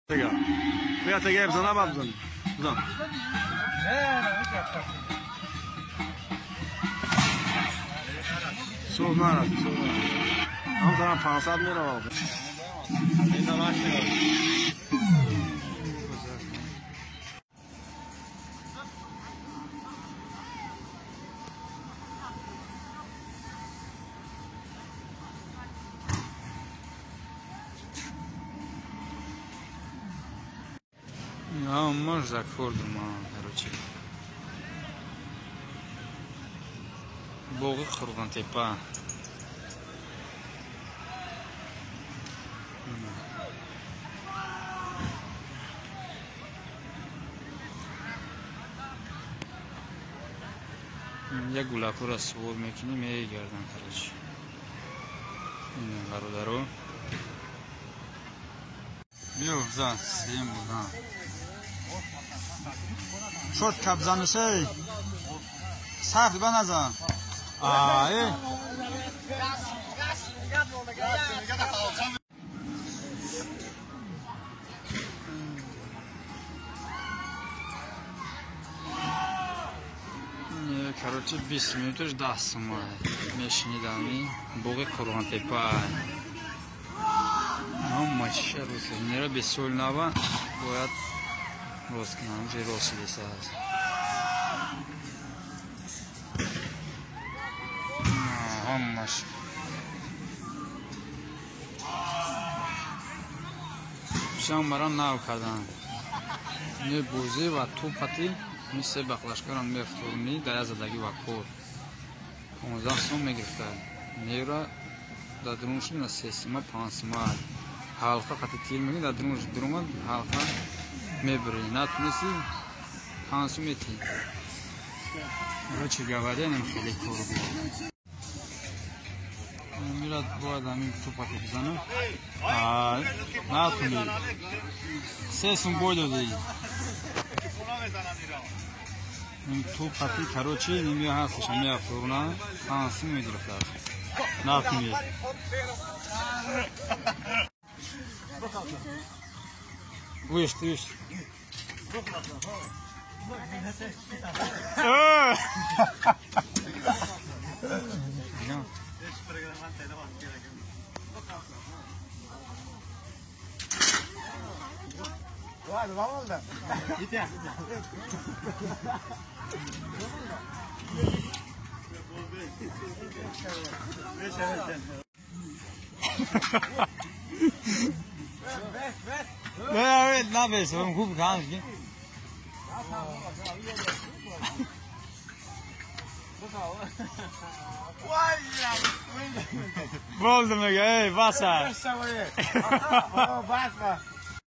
بیا تگه بزن بزن بزن. سوز نرد سوز نرد. هم دارم 500 میره. این نماش Можно форму, короче. Боғи Қурғонтепа. Як гулакура сувор мекунӣ, мегардам, короче. Бародаро. Биё, зан, сем будан. شد کبزنشه سخت بنزن. آه короче 20 минуташ 10 сума мешинидами боғи Қурғонтепа. Ҳама чиша рост нера бесол нава бояд рост кунам, уже рост шудааст. Ҳамаш шам барам нав кардан. Не бозӣ ва тӯпати мисли бақлашкарам мефтурни дар задагӣ ва кор 15 сом мегирифта. Нера дар дурунши на 3 сума 5 сума ҳалқа қати тир мегирӣ дар дурунш дурума ҳалқа мебурӣ натунисти 5 сум метӣ. Короче говоря, нам хеле кор буд. Мирад бояд ҳамин тӯпати бизанам. Натуни 3 сум бой додӣ. Тӯпати короче нимия ҳасташ меафтурна 5 сум мегирифтааст. Натуни. Вышт, вышт. نه بس خوب کار کی بولد میگه ای باسا.